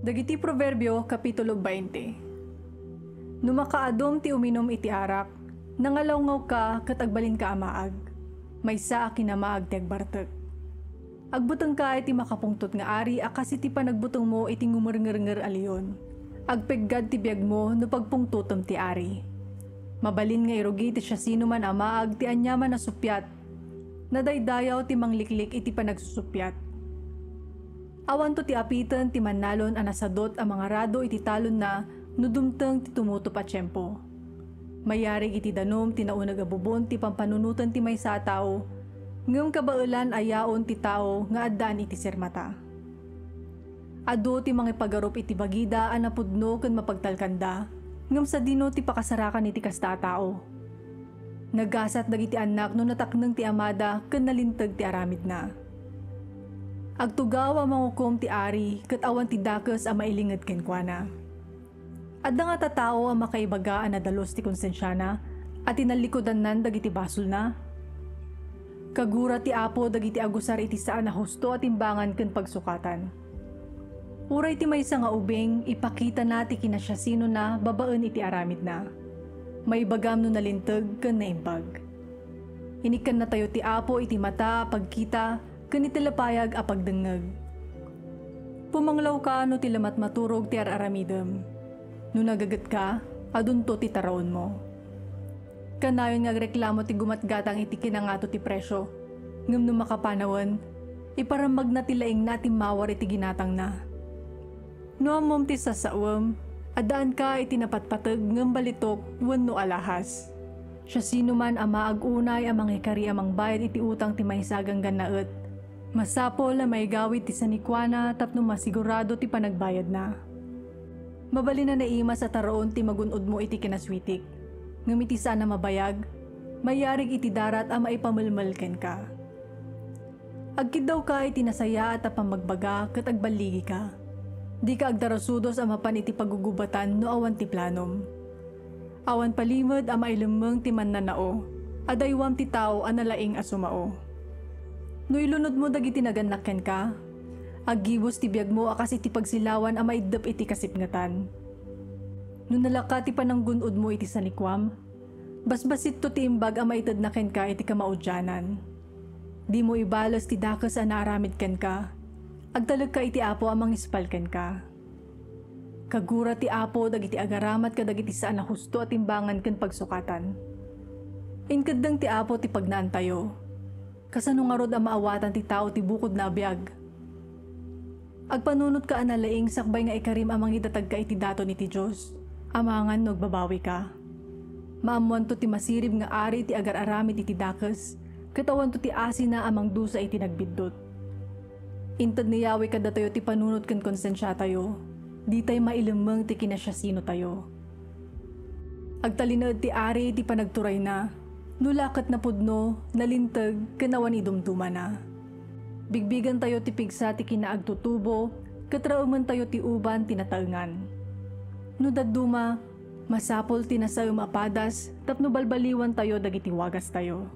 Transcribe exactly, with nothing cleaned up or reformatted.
Dagiti Proverbio, Kapitulo twenty. No makaadum ti uminum iti arak, nangalawngaw ka ket agbalin ka a maag. Maysa a kinamaag ti agbartek. Agbuteng ka iti makapungtot nga ari a kas iti panagbutengmo iti ngumerngerngeran a leon. Agpeggad ti biagmo no pagpungtotem ti ari. Mabalin nga irugi ti siasinoman a maag ti aniaman a suppiat. Nadaydayaw ti mangliklik iti panagsusuppiat. Awanto ti apiten ti mannalon a nasadut a mangarado iti talonna no dumteng ti tumutop a tiempo. Mayarig iti danum ti nauneg a bubon ti pampanunoten ti maysa a tao, ngem kabaelan a yaon ti tao nga addaan iti sirmata. Adu ti mangipagarup iti bagida a napudno ken mapagtalkanda, ngem sadino ti pakasarakan iti kasta a tao? Nagasat dagiti annak no natakneng ti amada ken nalinteg ti aramidna. Agtugaw a mangukom ti ari ket awan ti dakes a mailinged kenkuana. Adda ngata tao a makaibaga a nadalus ti konsensiana a tinallikudannan dagiti basolna? Kagura ti Apo dagiti agusar iti saan a husto a timbangan ken pagsukatan. Uray ti maysa nga ubing, ipakitana ti kinasiasinona babaen iti aramidna. Maibagam no nalinteg ken naimbag. Inikkannatayo ti Apo iti mata a pagkita ken iti lapayag a pagdengngeg. Pumanglawka no ti lamatmaturog ti ar-aramidem. No nagagetka, adunto ti taraonmo. Kanayon nga agreklamo ti gumatgatang iti kinangato ti presio, ngem no makapanawen, iparammagna ti laingna a timmawar iti ginatangna. No ammom ti sasawem, addaanka iti napatpateg ngem balitok wenno alahas. Siasinoman a maag unay a mangikari a mangbayad iti utang ti maysa a ganggannaet, masapul a maigawid ti sanikuana tapno masigurado ti panagbayadna. Mabalin a naimas a taraon ti magun-odmo iti kinaswitik, ngem iti saan a mabayag, mayarig iti darat a maipamelmel kenka. Agkiddawka iti nasayaat a pammagbaga ket agballigika. Dika agdarasudos a mapan iti pagugubatan no awan ti planom. Awan palimed a mailemmeng ti mannanao, adaywam ti tao a nalaing a sumao. No ilunodmo dagiti nagannak kenka, aggibus ti biagmo a kas iti pagsilawan a maiddep iti kasipngetan. No nalaka ti pananggun-odmo iti sanikuam, basbasitto ti imbag a maitedna kenka iti kamaudianan. Dimo ibales ti dakes a naaramid kenka. Agtalekka iti Apo a mangispal kenka. Kagura ti Apo dagiti agaramat kadagiti saan a husto a timbangan ken pagsukatan. Inkeddeng ti Apo ti pagnaantayo. Kasano ngarud a maawatan ti tao ti bukodna a biag? Agpanunotka a nalaing sakbay nga ikarim a mangidatagka iti daton iti Dios, amangan no agbabawika. Maammoanto ti masirib nga ari ti agar-aramid iti dakes, ket awanto ti asina a mangdusa iti nagbiddut. Inted ni Yahweh kadatayo ti panunot ken konsensiatayo, ditay mailemmeng ti kinasiasinotayo. Agtalinaed ti ari iti panagturayna, no la ket napudno, nalinteg, ken awan idumdumana. Bigbigantayo ti pigsa ti kinaagtutubo, ket raementayo ti uban ti nataengan. No dadduma, masapul ti nasaem a padas tapno balbaliwantayo dagiti wagastayo.